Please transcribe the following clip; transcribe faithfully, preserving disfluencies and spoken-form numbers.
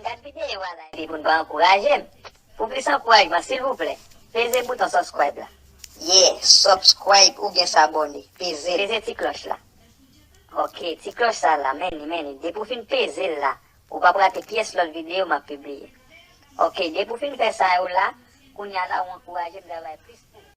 Gad videyo a la epi pou n pa ankouraje m. Pou plis ankourajman, silvouplè, peze bouton subscribe la. Yeah, subscribe oubyen sabòne. Peze l. Peze ti klòch la. Ok, ti klòch sa la, men li, men li. Depi w fin peze l la, ou p ap rate pyès lòt videyo m ap pibliye. Ok, depi w fin fè sa yo la, kounye a la, ou ankouraje m travay plis pou ou.